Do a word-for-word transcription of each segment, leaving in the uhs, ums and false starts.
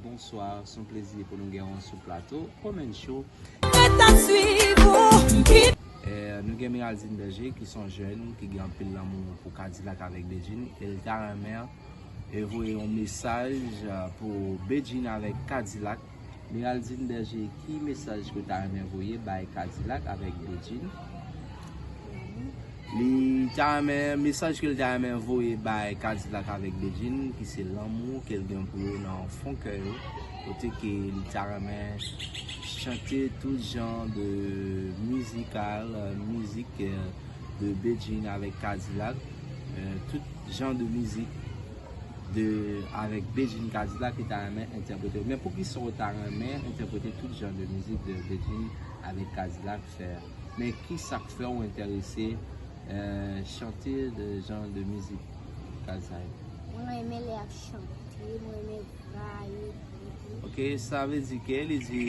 Bonswa, se yon plezi pou nou gen w sou plato Omen Show. Mwen t ap swiv ou. Eh, nou gen Miraldine Berger ki se yon jèn ki gen anpil lanmou pou Kadilak avèk Bedjine e l ta renmen eh, voye yon mesaj eh, pou Bedjine avèk Kadilak. Miraldine Berger, ki mesaj ke w ta renmen voye bay Kadilak avèk Bedjine? Li ta renmen, mesaj ke l ta renmen voye bay Kadilak avèk Bedjine, ki se lanmou ke l gen pou yo nan fon kè yo, kote ke li ta renmen chante tout jan de mizikal, mizik eh, de Bedjine avèk Kadilak, eh, tout jan de mizik de avèk Bedjine Kadilak li ta renmen entèprete. Men poukisa w ta renmen entèprete tout jan de mizik de Bedjine avèk Kadilak fè? Men ki sa k fè w enterese eh, chante de jan de mizik Kadilak? Mwen renmen lè y ap chante, mwen renmen vwa yo. Ok, sa vle di ke li di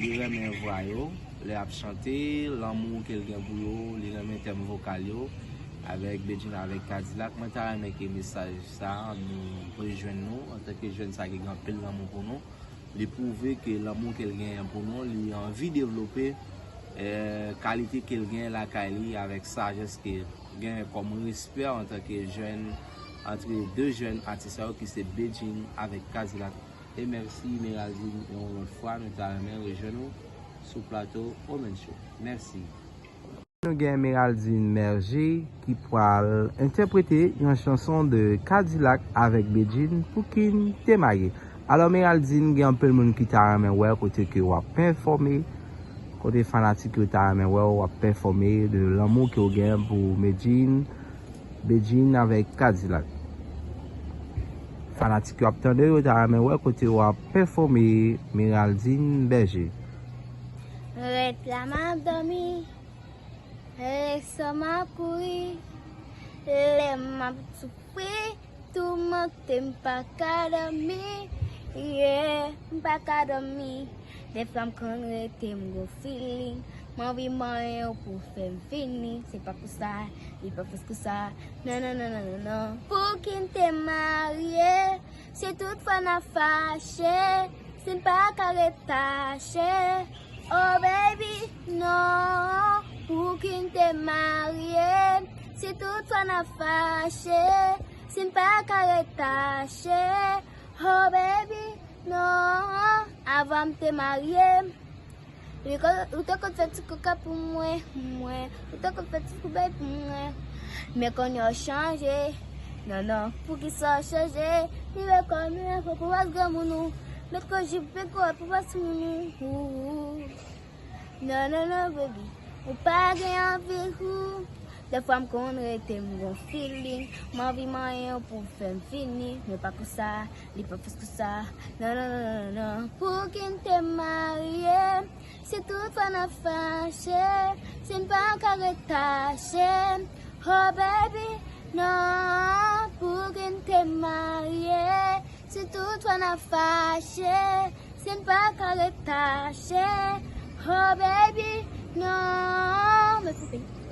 li renmen vwa yo lè y ap chante, lanmou ke l gen pou yo, li renmen tèm vokal yo avèk Bedjine avèk Kadilak. Mwen ta renmen ke mesaj sa nou rejwenn nou antanke jèn sa ki gen anpil lanmou pou nou. Li pwouve ke lanmou ke l genyen pou nou, li anvi devlope eh, kalite ke l genyen lakay li avèk sajès ke l genyen kòm respè antanke jèn antre de jèn atis sa yo ki se Bedjine avèk Kadilak. E mèsi Miraldine yon lòt fwa, nou ta renmen rejwenn ou sou plato Omen Show. Mèsi. Nou gen Miraldine Berger ki pral entèprete yon chanson de Kadilak avèk Bedjine, Pou ki n te marye. Alò Miraldine, gen anpil moun ki ta renmen wè kote ke w ap pèfòme, kote fanatik yo ta renmen wè w ap pèfòme, de lanmou ke w gen pou Medjine, Bedjine avèk Kadilak. Fanatik yo ap tande, yo ta renmen wè kote w ap pèfòme, Miraldine Berger. Rèt la m ap dòmi, rèt sa m ap kouri, lè m ap soufri, toumante m pa ka dòmi, yeah, m pa ka dòmi. Dèfwa m konn rete m gon feeling, m anvi manyen w pou fè m fini. Se pa pou sa, li pa fòs pou sa, non, non, non, non, non, non. Pou ki n te marye, si toutfwa n ap fache, si n pa ka ret tache, oh baby, non. Pou ki n te marye, si toutfwa n ap fache, si n pa ka ret tache, oh baby, non. Avan m te marye, ou te konn fè ti koka pou mwen, mwen. Ou te konn fè ti koubay pou mwen. Men kounye a w chanje. Non, non, poukisa w chanje? Li vle kòm li vle pou baz granmoun ou. Met ko jip, met ko pou baz moun ou. Non, non, non, baby. Ou pa gen anvi ou. Dèfwa m konn rete m gon feeling, m anvi manyen w pou fè m fini. Men pa konsa, li pa fòs konsa. Non, non, non, non, non. Pou ki n te marye, si toutfwa n ap fache, si n pa ka ret tache, oh baby, non. Pou ki n te marye, si toutfwa n ap fache, si n pa ka ret tache, oh baby, non. Men pou ki